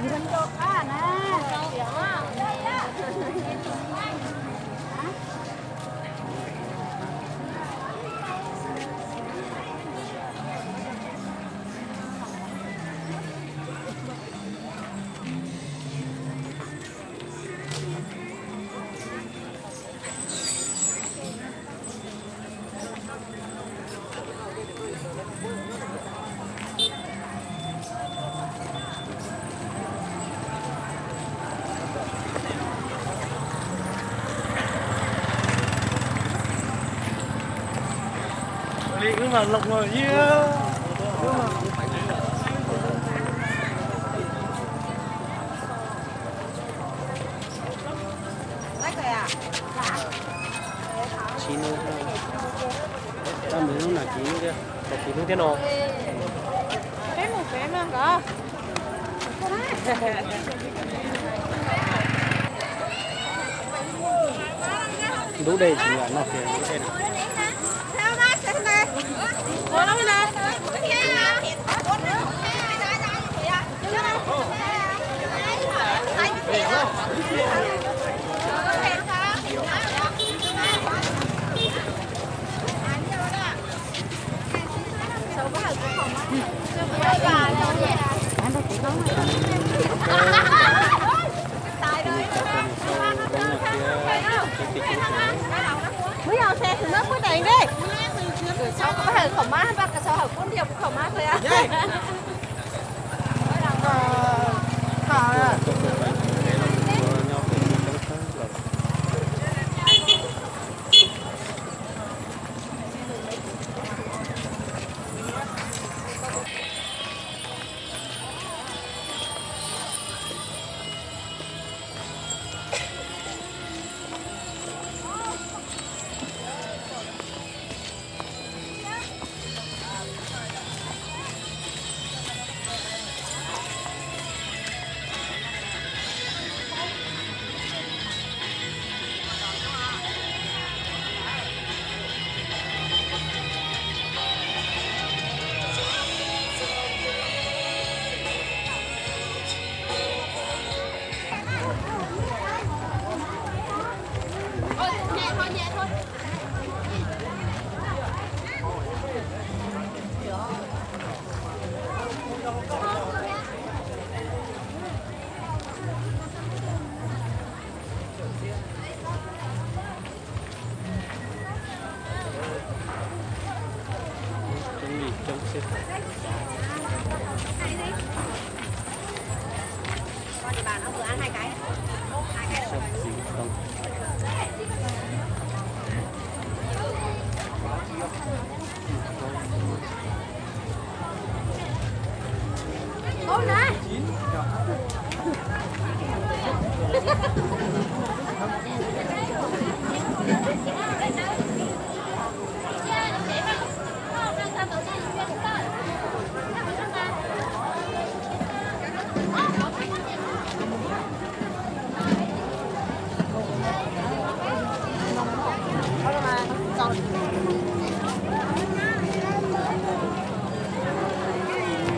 Tsis hnub, tau mus hnub no tsis hnub thiab, tau tsis hnub thiab no. Peb mus peb no nkaus. Ntub dej tsis noj kiag ntub dej no. Muab yos xe xwm nab muab deev dej. Sau koj hawm khom mab, npaj koj sau hawm kub ntiag kuv khom mab qhia.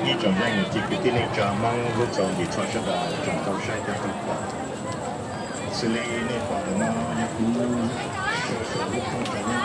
Ib tsoom yaj nim txiv kwv tij neej tsa Hmoob lub txau ntim txhua sawv daws tsoom tau saib thiab tau pom. Xws li nej pom ntawm no yog kuv sau saum lub koob tsa nyob.